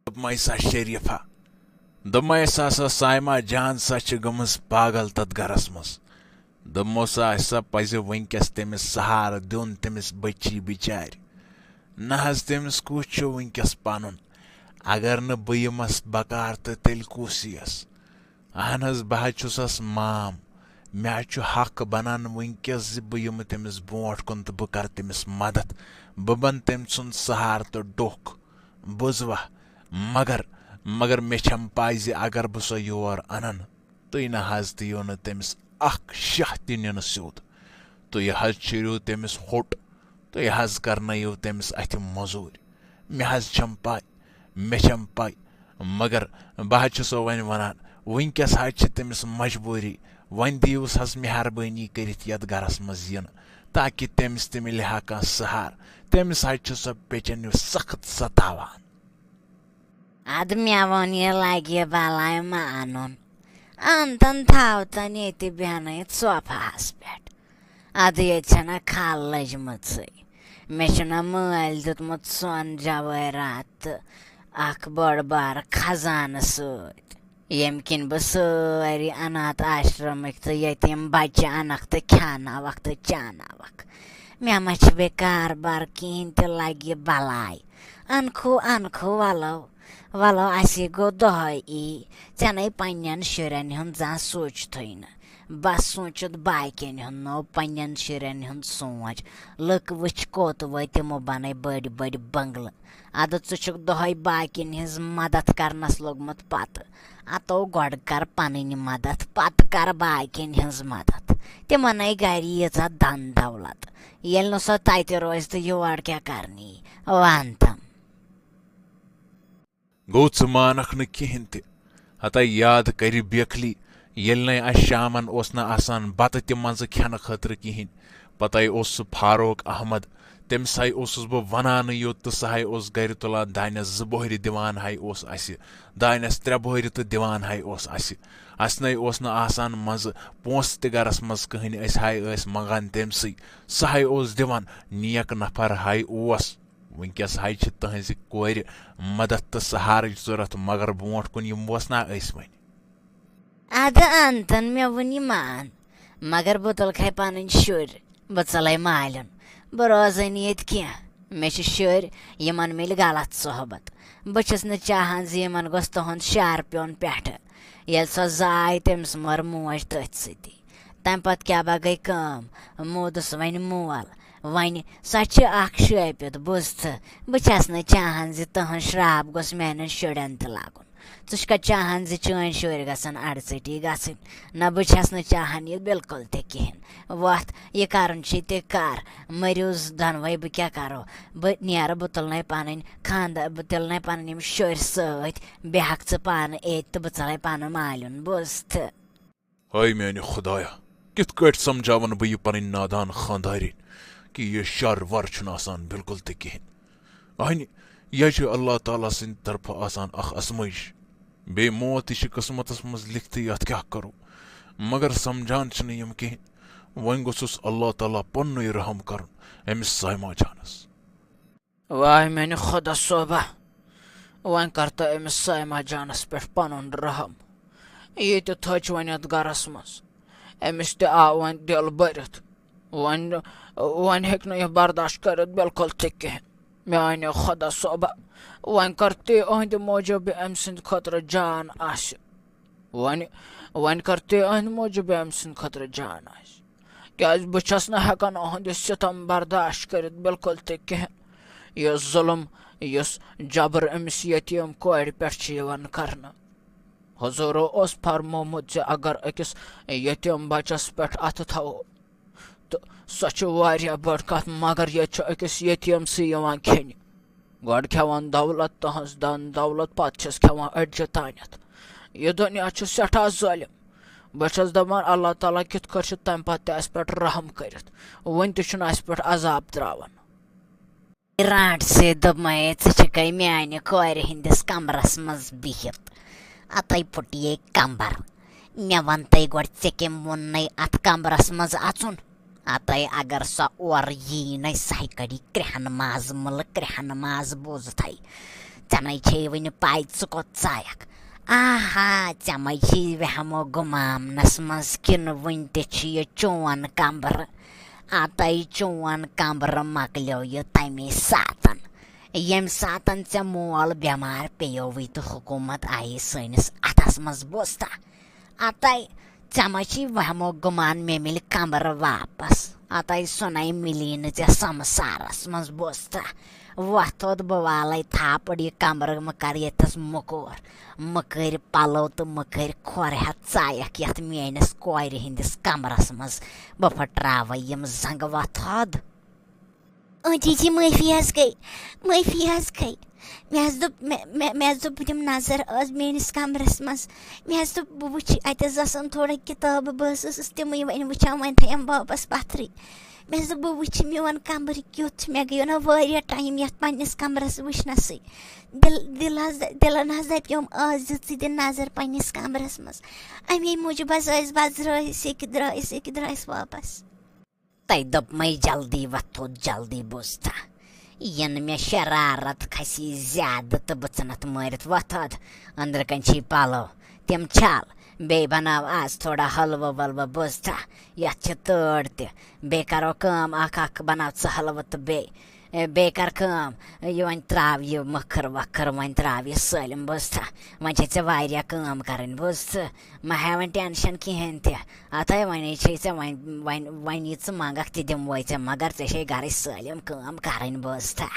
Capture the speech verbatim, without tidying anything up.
دوٚپمَے سا شریٖفہ، دوٚپمَے سا، سۄ سایمہ جان سا چھِ گٔمٕژ پاگل تَتھ گَرَس منٛز۔ دوٚپمو سا، اَسہِ سا پَزِ وٕنکیٚس تٔمِس سہارٕ دیُن، تٔمِس بٔچی بِچارِ۔ نہ حظ، تٔمِس کُس چھُ وٕنکیٚس پَنُن؟ اگر نہٕ بہٕ یِمَس بکار، تہٕ تیٚلہِ کُس یِیَس؟ اہن حظ، بہٕ حظ چھُسَس مام۔ مےٚ حظ چھُ حق بنان وٕنکیٚس زِ بہٕ یِمہٕ تٔمِس برونٛٹھ کُن تہٕ بہٕ کرٕ تٔمِس مدد۔ بہٕ بنہٕ تٔمۍ سُنٛد سہارٕ تہٕ ڈوٚکھ۔ بوزوا، مگر، مگر مےٚ چھَم پَے زِ اگر بہٕ سۄ یور اَنَن، تُہۍ نہ حظ دِیِو نہٕ تٔمِس اکھ شاہ تہِ نِنہٕ سیوٚد۔ تُہۍ حظ چھِرِو تٔمِس ہوٚٹ، تُہۍ حظ کرنٲیِو تٔمِس اَتھِ مٔزوٗرۍ۔ مےٚ حظ چھَم پَے، مےٚ چھَم پَے، مگر بہٕ حظ چھُسو وۄنۍ وَنان، وٕنکیٚس حظ چھِ تٔمِس مجبوٗری، وۄنۍ دِیِوس حظ مہربٲنی کٔرِتھ یَتھ گَرَس منٛز یِنہٕ، تاکہِ تٔمِس تہِ مِلہِ ہا کانٛہہ سہارٕ۔ تٔمِس حظ چھِ سۄ بیٚچَن یہِ سخت ستاوان۔ اَدٕ مےٚ ووٚن، یہِ لَگہِ بَلاے ما اَنُن۔ اَنتَن تھاوتَن ییٚتہِ بیٚہنٲیِتھ صوفاہَس پٮ۪ٹھ۔ اَدٕ ییٚتہِ چھَنہ کھال لٔجمٕژٕے۔ مےٚ چھُنہ مٲلۍ دیُتمُت سۄن جوٲہرات تہٕ اَکھ بٔڑ بار خزانہٕ سۭتۍ، ییٚمہِ کِنۍ بہٕ سٲری اناتھ آشرمٕکۍ تہٕ یتیٖم بچہِ انکھ تہٕ کھیاناوکھ تہٕ چاناوکھ۔ مےٚ ما چھِ بیٚیہِ کاربار کِہیٖنۍ تہِ، لگہِ بلاے۔ انکھو، انکھو، ولو، ولو، اسی گوٚو دۄہے یی۔ ژےٚ نے پننٮ۪ن شُرٮ۪ن ہُنٛد زانٛہہ سوٗنٛچتھٕے نہٕ۔ بس سوٗنٛچُتھ باقین ہُنٛد نہٕ، پننٮ۪ن شُرٮ۪ن ہُنٛد سونٛچ۔ لُکھ وٕچھ کوٚت وٲتۍ، تِمو بنٲے بٔڑۍ بٔڑۍ بنگلہٕ۔ ادٕ ژٕ چھُکھ دۄہے باقین ہٕنٛز مدد کرنس لوٚگمُت پتہٕ۔ اتو گۄڈٕ کر پنٕنۍ مدد، پتہٕ کر باقین ہٕنٛز مدد۔ تِمن نے گرِ ییٖژاہ دن دولت، ییٚلہِ نہٕ سۄ تتہِ روزِ تہٕ یور کیٛاہ کرنہِ یی؟ وَن تم۔ گوٚو، ژٕ مانکھ نہٕ کِہیٖنۍ تہِ۔ ہتا یاد کرِ بیکھلی، ییٚلہِ نے اَسہِ شامن اوس نہٕ آسان بتہٕ تہِ منٛزٕ کھٮ۪نہٕ خٲطرٕ کِہیٖنۍ۔ پتے اوس سُہ فاروق احمد۔ تٔمِس ہاے اوسُس بہٕ ونانٕے یوت تہٕ سُہ ہاے اوس گرِ تُلان دانٮ۪س زٕ بۄہرِ دِوان ہاے اوس اَسہِ، دانٮ۪س ترٛےٚ بۄہرِ تہٕ دِوان ہاے اوس اَسہِ۔ اَسہِ نے اوس نہٕ آسان منٛزٕ پونٛسہٕ تہِ گرس منٛز کٕہٕنۍ، أسۍ ہاے ٲسۍ منٛگان تٔمۍ سٕے، سُہ ہاے اوس دِوان، نیک نفر ہاے اوس۔ وٕنکیٚس ہاے چھِ تٕہٕنٛزِ کورِ مدد تہٕ سہارٕچ ضوٚرتھ، مگر برونٛٹھ کُن یِموس نا أسۍ وۄنۍ۔ ادٕ انتن مےٚ وُنہِ مان، مگر بہٕ تُلکھے پنٕنۍ شُرۍ، بہٕ ژلے مالیُن۔ بہٕ روزے نہٕ ییٚتہِ کینٛہہ۔ مےٚ چھِ شُرۍ، یِمن مِلہِ غلط صحبت۔ بہٕ چھُس نہٕ چاہان زِ یِمن گوٚژھ تُہُنٛد شر پیوٚن پٮ۪ٹھٕ۔ ییٚلہِ سۄ زاے، تٔمِس مٔر موج تٔتھۍ سۭتی۔ تمہِ پتہٕ کیٛاہ با گٔے کٲم؟ موٗدُس وۄنۍ مول۔ وۄنۍ سۄ چھِ اکھ شٲپِتھ، بوٗزتھٕ؟ بہٕ چھَس نہٕ چاہان زِ تُہُنٛد شرٛاپ گوٚژھ میٛانٮ۪ن شُرٮ۪ن تہِ لَگُن۔ ژٕ چھُکھا چاہان زِ چٲنۍ شُرۍ گژھن اَڑٕ ژٔٹی گژھٕنۍ؟ نہ، بہٕ چھَس نہٕ چاہان یہِ بِلکُل تہِ کِہیٖنۍ۔ وۄتھ، یہِ کَرُن چھُے تہِ کَر۔ مٔرِو ز-، دۄنوَے، بہٕ کیٛاہ کَرو؟ بہٕ نیرٕ، بہٕ تُلنَے پَنٕنۍ خانٛدار، بہٕ تُلنَے پَنٕنۍ یِم شُرۍ سۭتۍ، بیٚہَکھ ژٕ پانہٕ ییٚتہِ تہٕ بہٕ ژَلَے پانہٕ مالیُن، بوٗزتھٕ؟ ہاے میانہِ خدایا، کِتھ کٲٹھۍ سمجھاون بہٕ یہِ پنٕنۍ نادان خاندارِنۍ کہِ یہِ شر ور چھُنہٕ آسان بِلکُل تہِ کِہیٖنۍ؟ اہنہِ، یہِ چھُ اللہ تعالیٰ سٕنٛدِ طرفہٕ آسان اکھ ازمٲیش۔ بیٚیہِ موت تہِ چھِ قٕسمتس منٛز لیکھتٕے، اتھ کیٛاہ کرو؟ مگر سمجھان چھِنہٕ یِم کِہیٖنۍ۔ وۄنۍ گوٚژھُس اللہ تعالیٰ پننُے رحم کرُن أمِس سایما جانس۔ واے میانہِ خۄدا صٲبہ، وۄنۍ کر تہٕ أمِس سایمہ جانس پٮ۪ٹھ پنُن رحم۔ یہِ تہِ تھٔچ وۄنۍ یتھ گرس منٛز۔ أمِس تہِ آو وۄنۍ دِل بٔرِتھ۔ وۄنۍ، وۄنۍ ہیٚکہِ نہٕ یہِ برداشت کٔرِتھ بِلکُل تہِ کِہیٖنۍ۔ میانہِ خۄدا صٲبہ، وۄنۍ کر تہِ أہنٛدِ موٗجوٗب یہِ أمۍ سٕنٛدِ خٲطرٕ جان آسہِ۔ وۄنۍ، وۄنۍ کر تہِ أہنٛدِ موٗجوٗب یہِ أمۍ سٕنٛدِ خٲطرٕ جان آسہِ۔ کیٛازِ بہٕ چھَس نہٕ ہٮ۪کان أہُنٛد یہِ سِتم برداشت کٔرِتھ بِلکُل تہِ کِہیٖنۍ۔ یہِ ظُلم، یُس جبر أمِس یتیٖم کورِ پٮ۪ٹھ چھُ یِوان کرنہٕ۔ حضوٗرو اوس فرمومُت زِ اگر أکِس یتیٖم بچس پٮ۪ٹھ اَتھٕ تھاوو، تہٕ سۄ چھِ واریاہ بٔڑ کتھ، مگر ییٚتہِ چھُ أکِس یتیٖمسٕے یِوان کھیٚنہِ۔ گۄڈٕ کھٮ۪وان دولت تہنٛز دن دولت، پتہٕ چھِس کھٮ۪وان أڈجہِ تانٮ۪تھ۔ یہِ دُنیا چھُ سٮ۪ٹھاہ ظٲلِم۔ بہٕ چھَس دَپان، اللہ تعالیٰ کِتھ کٲٹھۍ چھُ تَمہِ پتہٕ تہِ اَسہِ پٮ۪ٹھ رحم کٔرِتھ؟ وۄنۍ تہِ چھُنہٕ اَسہِ پٮ۪ٹھ عذاب ترٛاوان۔ رانٛٹسٕے دوٚپمَے، ژٕ چھَکھَے میٛانہِ کورِ ہٕنٛدِس کمرس منٛز بِہِتھ۔ اَتَے پھُٹیے کمبر۔ مےٚ وَن تَے گۄڈٕ، ژےٚ کٔمۍ ووٚننَے اَتھ کمرس منٛز اَژُن؟ اَتَے اگر سۄ اورٕ یی نَے، سۄ ہے کَڑی کرٛٮ۪ہن ماز مٕلہٕ، کرٛٮ۪ہن ماز بوٗزتھَے۔ ژےٚ نے چھے وٕنہِ پَے ژٕ کوٚت ژایَکھ۔ آہا، ژےٚ مَے چھے وہمو گُمامنَس منٛز کِنہٕ وٕنہِ تہِ چھُ یہِ چون کمرٕ؟ اَتے چون کمرٕ مۄکلیو یہِ تَمے ساتَن، ییٚمہِ ساتَن ژےٚ مول بٮ۪مار پیٚیووُے تہٕ حکوٗمت آیی سٲنِس اَتھَس منٛز، بوٗزتھا؟ اَتے ژےٚ ما چھی وہمو گُمان مےٚ مِلہِ کمرٕ واپس؟ اَتے سۄ نے مِلی نہٕ ژےٚ سمسارس منٛز، بوٗزتھا؟ وۄتھ تھوٚد بہٕ والے تھاپڑ یہِ کمرٕ، مہٕ کر ییٚتس مۄکور، مہٕ کٔرۍ پلو تہٕ مہٕ کٔرۍ کھۄر ہٮ۪تھ ژایکھ یتھ میٲنِس کورِ ہٕنٛدِس کمرس منٛز۔ بہٕ پھٹراوے یِم زنگہٕ، وۄتھ تھوٚد۔ اۭں جی جی، معٲفی حظ گٔے، معٲفی حظ گٔے۔ مےٚ حظ دوٚپ، مےٚ، مےٚ، مےٚ حظ دوٚپ، بہٕ دِمہٕ نظر آز میٲنِس کمرس منٛز۔ مےٚ حظ دوٚپ، بہٕ وٕچھِ، اَتہِ حظ آسَن تھوڑا کِتابہٕ، بہٕ حظ ٲسٕس تِمٕے وۄنۍ وٕچھان، وۄنۍ تھٲیِم واپس پتھرٕے۔ مےٚ حظ دوٚپ، بہٕ وٕچھِ میون کمرٕ کیُتھ چھُ، مےٚ گٔیو نہ واریاہ ٹایم یَتھ پنٛنِس کمرس وٕچھنَسٕے۔ دِل، دِل حظ، دِلَن حظ دَپیوم آز زِ ژٕ دِ نظر پنٛنِس کمرس منٛز۔ اَمے موٗجوٗب حظ ٲسۍ بہٕ درٛایَس ییٚکہِ، درٛایَس ییٚکہِ، درٛایَس واپس۔ تَے دوٚپمَے، جلدی وۄتھوٚد، جلدی، بوٗزتھا؟ یِنہٕ مےٚ شرارت کھسی زیادٕ تہٕ بہٕ ژھٕنَتھ مٲرِتھ۔ وۄتھوٚد، أنٛدرٕ کَنۍ چھی پَلو، تِم چھَل، بیٚیہِ بَناو آز تھوڑا حلوٕ وَلوٕ، بوٗزتھا؟ یَتھ چھِ تۭر تہِ۔ بیٚیہِ کَرو کٲم، اَکھ اَکھ بَناو ژٕ حلوٕ تہٕ بیٚیہِ، اے، بیٚیہِ کَر کٲم، یہِ وۄنۍ ترٛاو یہِ مٔکھٕر ؤکھٕر، وۄنۍ ترٛاو یہِ سٲلِم، بوٗزتھا؟ وۄنۍ چھے ژےٚ واریاہ کٲم کَرٕنۍ، بوٗزتھٕ؟ مہ ہےٚ وۄنۍ ٹٮ۪نشَن کِہیٖنۍ تہِ۔ اَتھَے وۄنۍ چھے ژےٚ وۄنۍ، وۄنۍ، وۄنۍ یہِ ژٕ منٛگَکھ تہِ دِموے ژےٚ، مگر ژےٚ چھے گَرٕچ سٲلِم کٲم کَرٕنۍ، بوٗزتھا؟